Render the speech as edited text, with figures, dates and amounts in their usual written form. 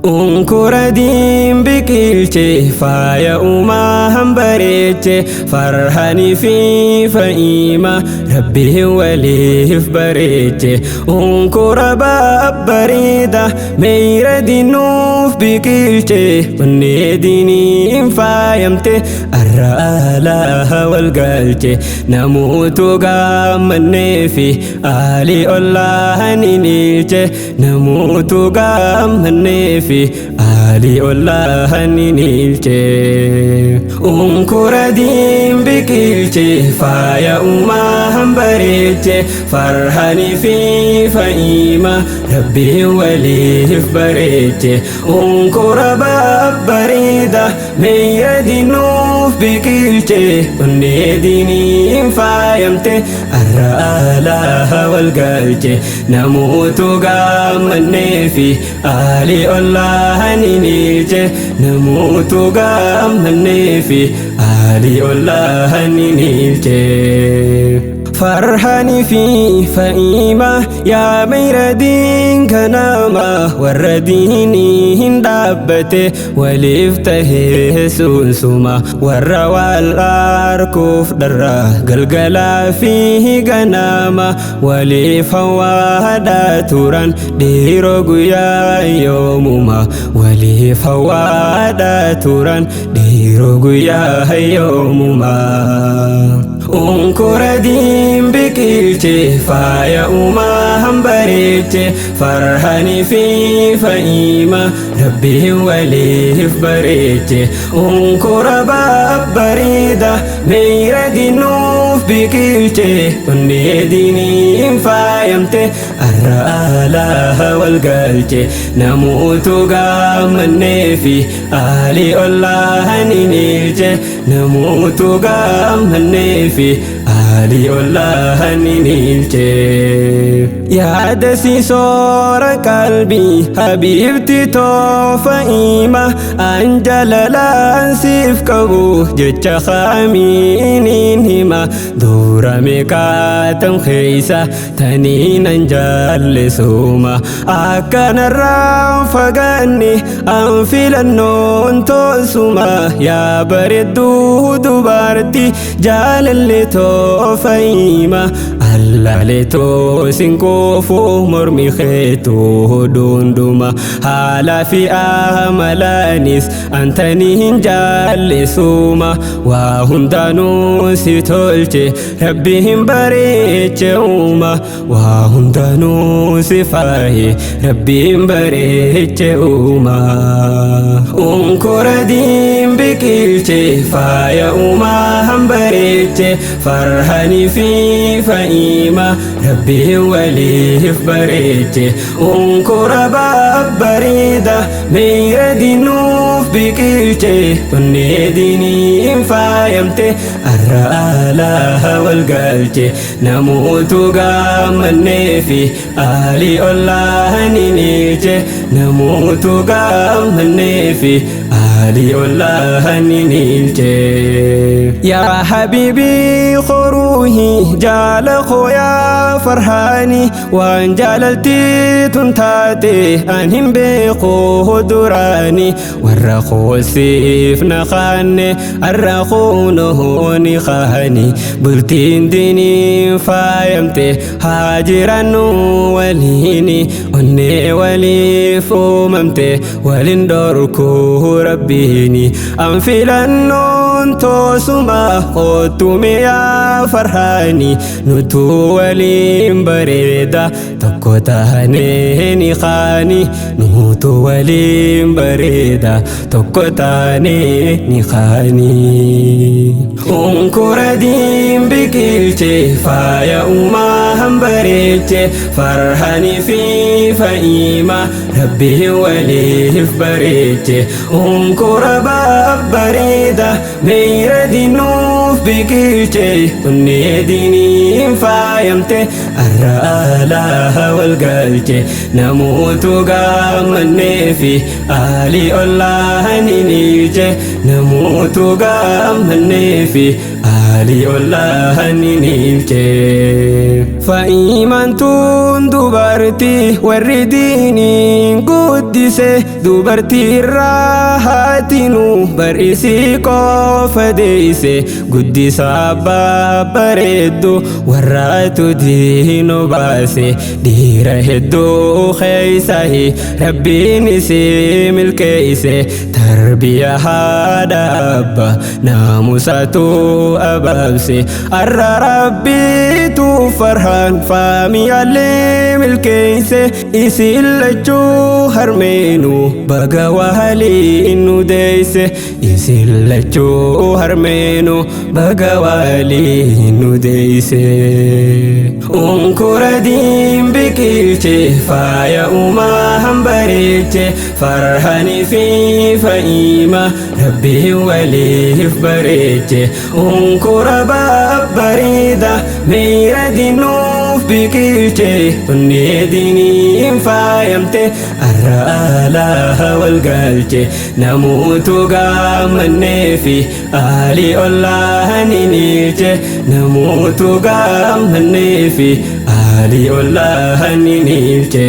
Unkura diin biqilche faaya uumaa hambareeche farhanii fi fa'iima rabbiin waliif bareeche. Unkura babbareeda meeyra diinuuf biqilche onnee diiniin faayamte arra alaa wal galche. Namoota gammannee fi aalii ollaa ni niilche. Namoota gammannee fi aalii ollaa ni niilche. Unkura diin biqilche faaya uumaa hambareeche farhanii fi fa'iima rabbiin waliif bareeche. Unkura babbareeda meeyra diinuuf biqilche onnee diiniin faayamte arra alaa wal galche. Namoota gammannee fi aalii ollaa ni niilche. Namoota gammannee fi aalii ollaa ni niilche. Farhanii fi fa'iima yaa meeyra diin kanama warra diinii hin dhaabbate waliif tahee sunsuma warra wal arkuuf dharra galgalaa fi ganama waliif hawwaadhaa turan dhiiroo guyyaa yoomuma waliif hawwaadhaa turan dhiiroo guyyaa yoomuma. Unkura diin biqilche faaya uumaa hambareeche farhanii fi fa'iima rabbiin waliif bareeche. Unkura babbareeda meeyra diinuuf biqilche onnee diiniin faayamte arra alaa wal galche. Namoota gammannee fi aalii ollaa ni niilche. Namoota gammannee fi aalii ollaa ni niilche. Yaada si soora qalbii habiibti toofa'iima an jaalalaan siif qabu jecha kaamiiniin hima dura meeqaatam keeysa taniin an jaallisuma akkanarraan fagaanne an filannoon toosuma yaa bareedduu dubarti jaalalli toofa'iima allaalee toosin koofuu mormi keetuu dunduma haala fi amalaanis antanii hin jaallisuma waa hundaanuu si tolche rabbi hin bareeche uuma waa hundaanuu si faaye rabbi hin bareeche uuma. Unkura diin biqilche faaya uumaa hambareeche farhanii fi fa'iima rabbiin waliif bareeche. Unkura babbareeda meeyra diinuuf biqilche onnee diiniin faayamte arra alaa wal galche. Namoota gammannee fi aalii ollaa ni niilche. Namoota gammannee fi aalii ollaa ni niilche. Yaa habiibii qoruuhi jaala koo yaa farhaani waan jaalalti tun taate an hin beeku duraani warra qoosiif na kaanne arra kunuuni kaani bultiin diiniin faayamte haa jirannu waliini onnee waliif uumamte walin dhorkuu rabbiini an filannoon toosuma kootu miyaa farhaani nutuu waliin bareeda tokko taanee ni kaani nutu waliin bareeda tokko taanee ni kaani. Unkura diin biqilche faaya uumaa hambareeche farhanii fi fa'iima rabbiin waliif bareeche. Unkura babbareeda meeyra diinuuf biqilche onnee diiniin faayamte arra alaa wal galche. Namoota gammannee fi aalii ollaa ni niilche. Namoota gammannee fi aalii Aalii ollaa ni niilche. Fa'iimaan tun dubartii warri diiniin guddise, dubartii irraa haatinu bar'isii qofa deeyse, guddisa abbaa bareeddu warraatu diinu baase. Dhiira hedduu keeysahi rabbiin isii milkeeyse, tarbiya haadha abba naamusatu abaabse. Arra rabbiitu farhaan faamiyaallee milkeeyse, isin lachuu harmeenu baga waliin nu deeyse, isin lachuu harmeenu baga waliin nu deeyse. Unkura diin biqilche, faaya uumaa hambareeche, farhanii fi fa'iima rabbiin waliif bareeche. Unkura babbareeda miira dinuuf biqilche, onnee diiniin faayamte arra alaa wal galche. Namuutu gammannee fi aalii ollaa ni niilche, namuutu gammannee fi aalii ollaa ni niilche.